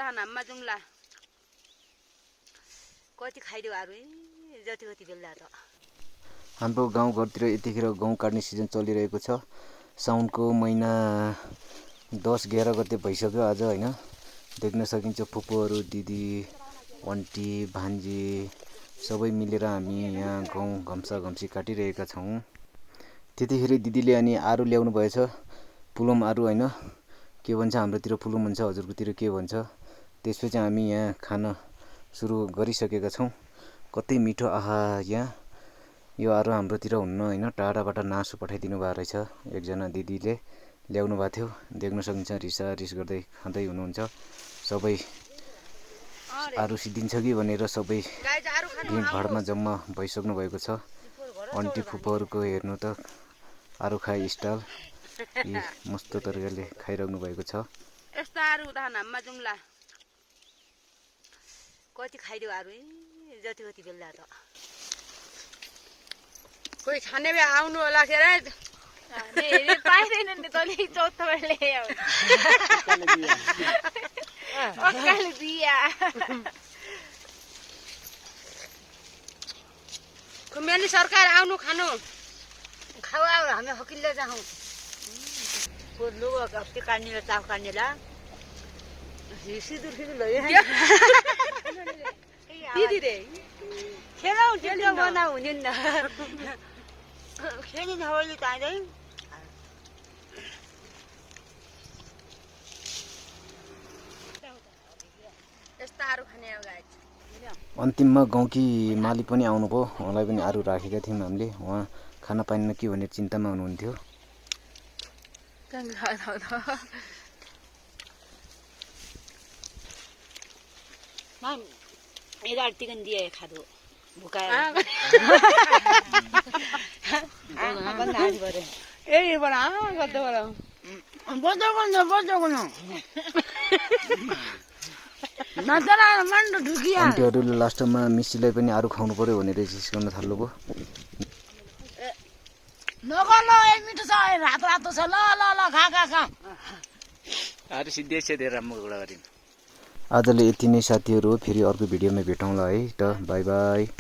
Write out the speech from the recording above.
उठा नाममा जुम्ला कति खाइदियो आरु जति कति बेला त हाम्रो गाउँघरतिर यतिखेर गहुँ काट्ने सिजन चलिरहेको छ। साउनको महिना 10-11 गते भइसक्यो आज हैन। देख्न सकिन्छ फुपूहरू, दिदी, आन्टी, भान्जी सबै मिलेर हामी यहाँ गहुँ घम्सा-घम्सी काटिरहेका छौँ। त्यतिखेर दिदीले अनि आरु ल्याउनु भएछ, पुलम आरु हैन। के भन्छ हाम्रोतिर पुलम भन्छ, हजुरकोतिर के भन्छ। त्यसपछि हामी यहाँ खान सुरु गरिसकेका छौँ। कतै मिठो आहा यहाँ यो आरु हाम्रोतिर हुन्न हैन, टाढाबाट नासु पठाइदिनु भएको रहेछ। एकजना दिदीले ल्याउनु भएको थियो। देख्न सकिन्छ रिसारिस गर्दै खाँदै हुनुहुन्छ। सबै आरु सिद्धिन्छ कि भनेर सबै भिडभाडमा जम्मा भइसक्नु भएको छ। आन्टी फुपूहरूको हेर्नु त आरु खाए स्टाइल यी मस्त तरिकाले खाइराख्नु भएको छ। यस्तो आरु उठा नाममा जुम्ला कति खाइदियो आरु जति कति बेला त कोही खाने भए आउनु होला के रे हेरे पाइदैन नि तले चौथोले अक्काले दिया कुमेली सरकार आउनु खानु खाऊ आऊ हामी हकिल्ले जाऊ पोर्नु हप्ते काट्नेला चाउ काट्नेला सिधुर सिधुर लयो दिदी रे खेलाउ त्यो बनाउ हुने नि खेल्ने नहोली ताइदै यस्ता आरु खाने हो गाइस। अन्तिममा गाउँकी माली पनि आउनुभयो। उहाँलाई पनि आरु राखेका थियौँ हामीले। उहाँ खान पाइन्न कि भनेर चिन्तामा हुनुहुन्थ्यो। माम एदा टिकन दिए खादो बुकाएर ए बडा गद्दो बडा आन्टीहरूले लास्टमा मिसीलाई पनि आरु खुवाउनु पर्यो भनेर जिस गर्न थाल्नुभयो। मिठो छ रातो रातो छ ल ल ल खा खा खा आरु सिद्धै छ धेरै राम्रो कुरा गरिन्। आजले यति नै साथीहरू, फेरि अर्को भिडियोमा भेटौँला है त। By by.